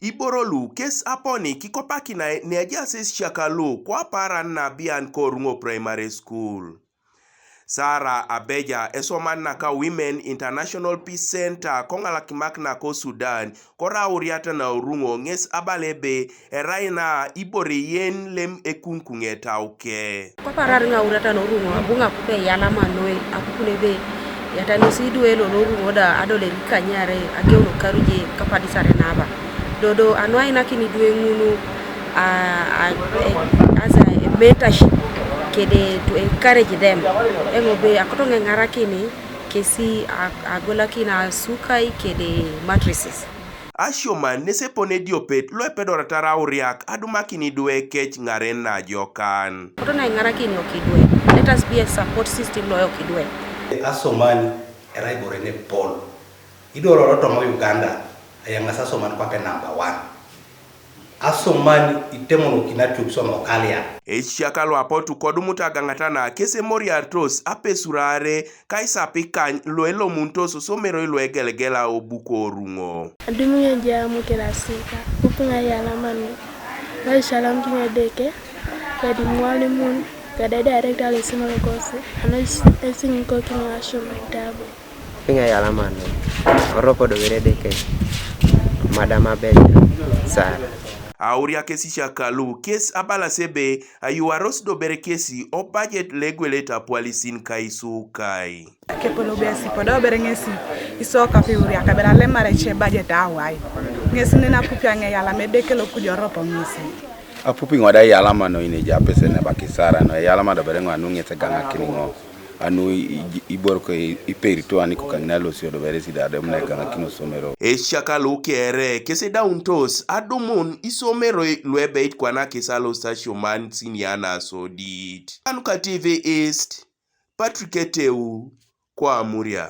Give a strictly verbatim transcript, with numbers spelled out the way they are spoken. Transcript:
Iboro lu kes aponi kikopakinae ne ejaas esisiak lu kwaparan nabian ko Orung'o Primary School. Sarah Abeja esoman naka Women International Peace Center koŋalakimak nako Sudan, korauriata na Orung'o ŋes abala ebe erai na ibore yen lem ekuŋkuŋ etau ke. Kwaparan ŋauriata na Orung'o abu ŋapupe eyalama noi apupun ebe yatanos idwe lo Orung'o da adol erikanyare ageuno karuje kapadisare naba. Dodo anu ainakin idwe ŋunu, a, a, e, as a, a mentorship kede to encourage them. Eŋo be akoto ŋeŋarakini kesi a, agolakin asukai kede mattresses. Asioman nesepon ediopet loepedorata rauriak adumakin idwe kec ŋaren najokan. Koto naiŋarakin okidwe. Let us be a support system loyokidwe. Asioman erai ibore nepol. Idoloro tomo Uganda, ayaŋas asioman kwape number one. Asioman itemonokin atuk somokalia. Eisiak lu apotu kodumut agaŋata na kes emoriartos apesur aare kaisapikany luelomuntos osomeroi luegelegela obuko Orung'o. Adumunyo jamu kila sika, kupunga ya lamani. Maisha la mkinya deke, kadi mwalimun, kada director le sino kosi, ano esinyiko kini wa shuma itabu. Piŋa yalaman oropo dobere deke madam Abeja Sara. Auriak esisiak lu kes abalas ebe ayuaros dobere kesi o budget legwelet apwalisin kaisukai. Kepolo besi podo bere ŋesi isoka piuria kabela lemare che budget awai. Ŋesi nena kupia ŋe yalama edeke lo kujo ropo ŋesi. Apupi ŋo da yalama no ine ja pese ne bakisara no yalama dobere ŋo anu ŋesi gaŋakin ŋo. Anu i- i- ibor ko i- iperito ani kukaŋina losi odobere sida adem ne gaŋakin osomero. Esiak lu kere kes edauntos adumun isomeroi luebeit kwana kes alo sasio man siniana sodit. Anuka T V East, Patrick Eteu, ko Amuria.